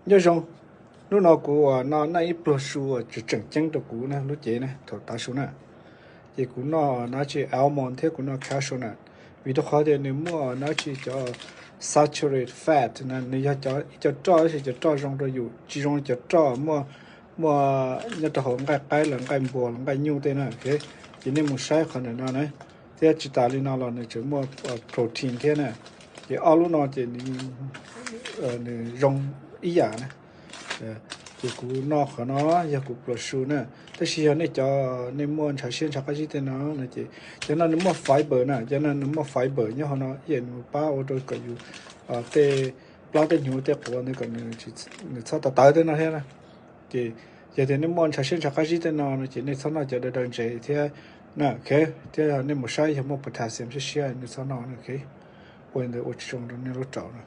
Nyob zoo, hnub no kuv uas noj ib pluag su uas tseem ceeb rau kuv na lub cev na thaum tav su na. Ces kuv noj no tsis almond thiab kuv noj cashew na, vim rau qhov tias nws muaj no tsis cov saturated fat na, nws yog cov ib co roj, tab sis cov roj zoo rau yus, tsis zoo li cov roj muaj, muaj nyob rau hauv nqaij qaib los nqaij npua los nqaij nyuj tej na. Ces nej mus saib qhov ntawm no na, thiab tsis tas li no los nws tseem muaj protein thiab na. Ces ob lub no ces nws zoo ib yam na. Ces kuv noj qhov no yog kuv pluag su na. Tab sis yog nej cov nej muaj ntshav siab ntshav qab zib tej no no ces cov no nws muaj fiber na, cov no nws muaj fiber nyob hauv no, ib yam nws pab ua rau kom yus tej plab tej hnyuv tej quav ntawd kom nws txhob tawv tawv tej no thiab na. Ces yog tias nej muaj ntshav siab ntshav qab zib tej no no ces nej txhob noj cov daw daw ntsev thiab na. Thiab yog nej mus saib yog muaj potassium siab siab nej txhob noj na. Ua ntawd ua tsis zoo rau nej lub raum na.